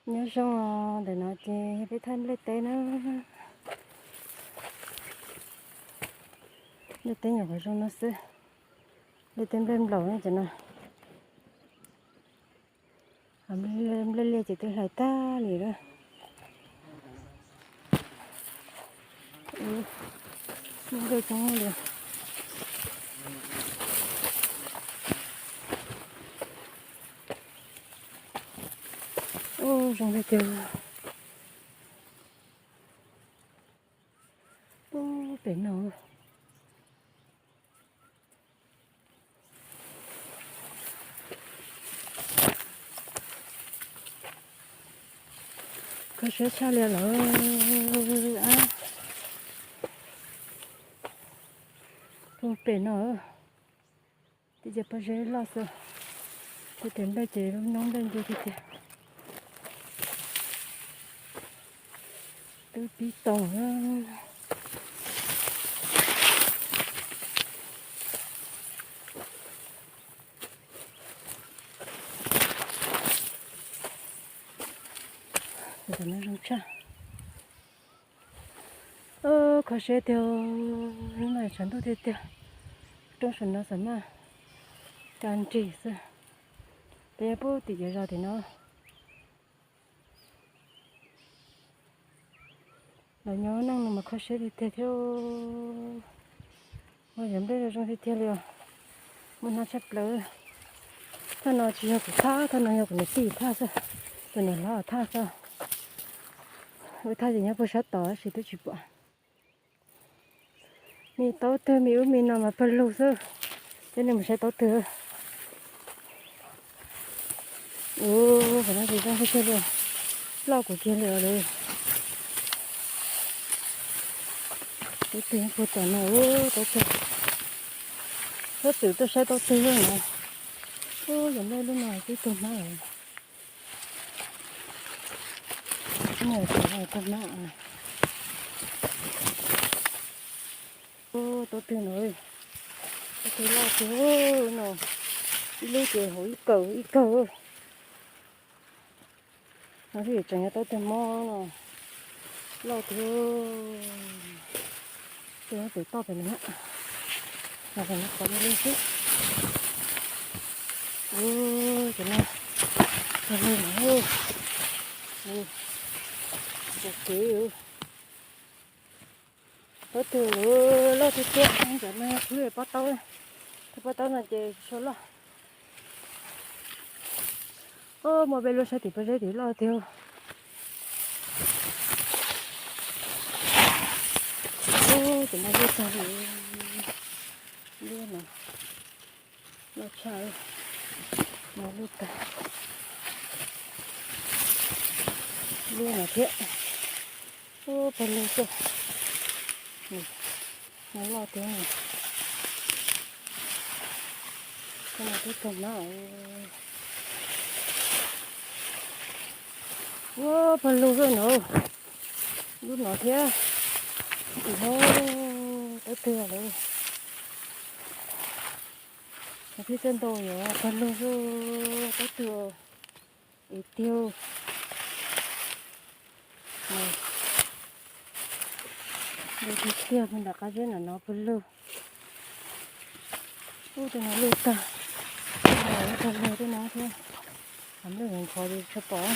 Nyob zoo, ntawm no ces peb thaij nplej teb na. Nplej teb nyuam qhuav zoo no xwb. Nplej teb nplej nplaum cov no. Nplej liaj ces twb hlais tag li lawm. Nplej coob li. Ub, zoo li cas. Ub, pem no. Kho siab tshaj li lawm. Pem no. Tib co pob zeb loj xwb. Tib tes nplej ces lub noob nplej ncig tiag tiag. Twb pib toog. Zoo tshaj. Kho siab tiag, hnub no tshav ntuj tiag tiag. Roob saum no xav maj, kaj nrig xwb. Peb nyob pub tim cov zos tim no. Los nyob neej no mas kho siab tiag tiag thiab. Ua yam nplej zoo tiag tiag li os. Muaj hnab tshaj plaws. Thaj no tsis yog kuv thaj, thaj no yog kuv niam tij thaj xwb, tus niam hlob thaj xwb. Wb thaj ces nyob puag sab tod tab sis twb tsis pom. Me taub twg me ub me no mas pawg lug xwb. Coj nej mus saib taub twg. Ub, qhov no ces zoo tiag tiag li. Loj kawg kiag li os lawm. Taub twg puag tom no, ub, taub twg. Tab sis tuaj saib taub twg no. Ub, yog nplej lub no twb tuag hnab lawm. Ub, taub twg loj tiag, ub, taub twg no, taub twg loj tiag no, ib lub ces hauv ib kawm ib kawm. No xwb tseem yog taub twg mob no, loj tiag. Twb pem toj pem no, no pem no qhov me li xwb. Ub, cov no, cov no, ub, ub, kev. Taub twg loj tiag tiag, cov no khwv pob taub, pob taub no ces tsis tshua loj. Ub, muaj peb lub sab tim pob zeb tim loj tiag. Ub, cov no loj tag li, lub no loj tshaj, no loj tag, lub no thiab. Ub, pawg lug xwb, no loj tiag. Koj no twb tuag hnab. Ub, pawg lug xwb no, lub no thiab. Ub, taub twg lawm. Thiab txawj ntau yog pawg lug xwb, taub twg es tiag. Lug tiag tiag, nram qab zeb no no pawg lug. Ub, tej no loj tag, tej no loj tag li tej no thiab. Nplej nkhov li tshua pom.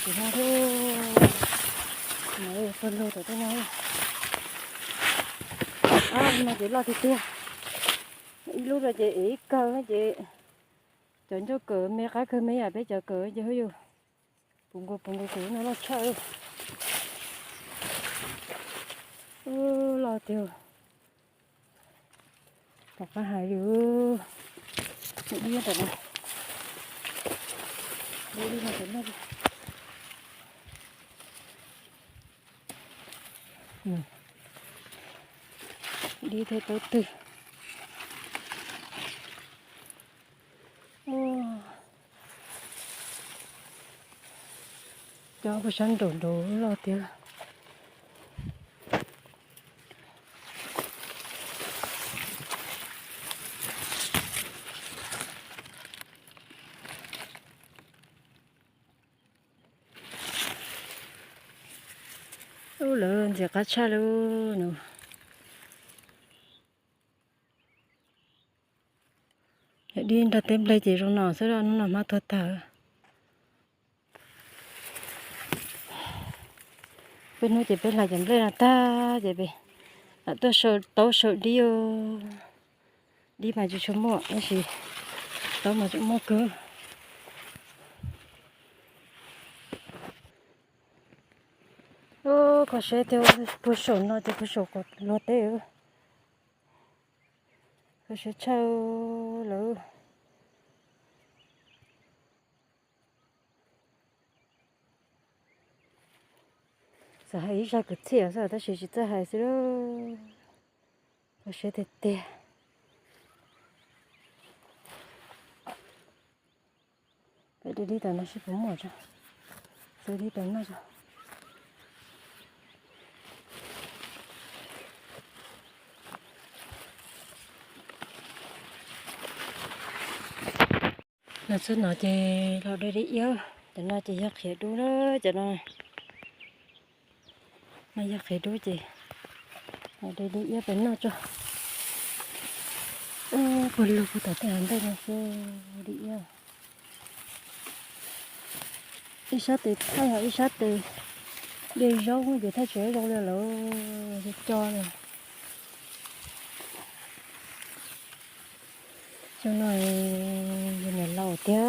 Tim no thiab, no pawg lug tom tej no. Ab, no ces loj tiag tiag. Ib lub no ces ev ib kawg ces cov ncauj kawm me qab kawg me yam peb cov kawm ces hwb yus. Puv nkaus puv nkaus kawm no loj tshaj. Ub, loj tiag. Tom qab hais li, dib tom no, dib no tom no. Dib thiab taub twg. Cov puag sab nraum nraud loj tiag. Ub, lawv ntxim qab tshaj li no. Yog dib nrog teb nplej ces zoo no xwb, hnub no hmab tuag tag. Peb hnub ces peb hlais cov nplej no tag ces peb lam tuaj sau taub sau dib. Dib mas tsis tshua muaj tab sis taub mas tseem muaj kawg. Kho siab tiag, puag saum no ces puag saum kom luag teb. Kho siab tshaj lawm. Xav hais ib zaj kwv txhiaj xwb tab sis tsis txawj hais xwb. Kho siab tiag tiag. Peb de dib tom no seb puas muaj tso. Xav dib tom no tso. Los txog no ces los de dib iab, cov no ces yog qhiav dub na, cov no, no yog qhiav dub ces los de dib iab pem noj tso. Puag lug puag tom tej hav ntej no xwb, dib iab. Ib sab tes thaij ho ib sab tes de zaub ces thaij tsis zoo li lawm, co co li. Xyoo no yus niam laus tiag,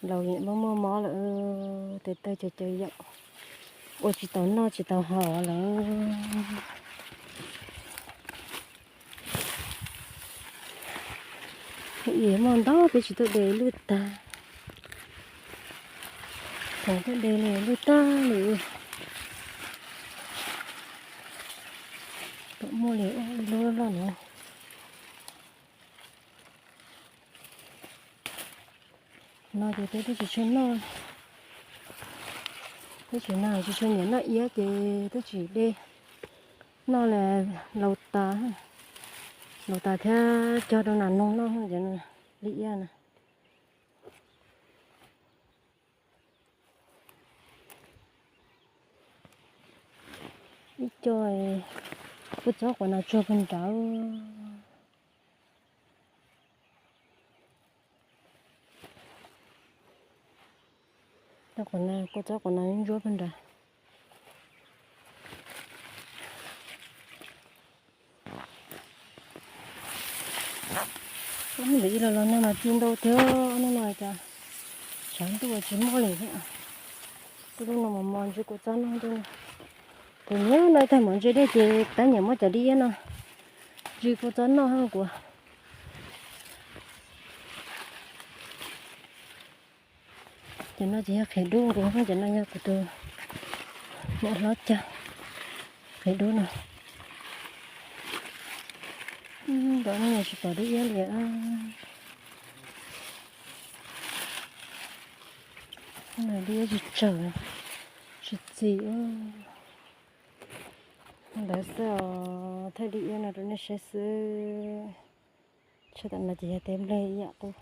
laus muaj muaj mob lawm, tes taw caws caws yaum, ua tsis tau noj tsis tau haus lawm. Ib muaj ntau peb tsis tuaj de lwj tag, thaum tuaj de li lwj tag li. Tom muaj li ib lub loj loj no. No ces peb twb tsis tshua noj, twb tsis noj, tsis tshua nyiam noj iab ces twb tsis de. Noj li laus tas, laus tas thiab cog rau nas noog noj cov dib iab na. Ib co kua txob quav nas tsuag puag nrad. Kua txob quav nas ntsuab puag nrad. Ntawm ib los los no mas ci ntau thiab, hnub no cas tshav ntuj tsis muaj li thiab. Twb lub no mos mos ntsis kua txob noj thiab. Kuv nyiam noj ib tag mov ntse dej ces tab nyiam muab cov dib iab no ntsis kua txob noj thiab kuv. Cov no ces yog qhiav dub nkaus, cov no yog kuv tus niam hlob cog, qhiav dub no. Ntawm no tsis pom dib iab li. Dib iab tsis tsawg, tsis txi. Ntawd xwb os, thaij dib iab no rau nej saib xwb. Tshaj tam no ces yog teb nplej ib yam qub.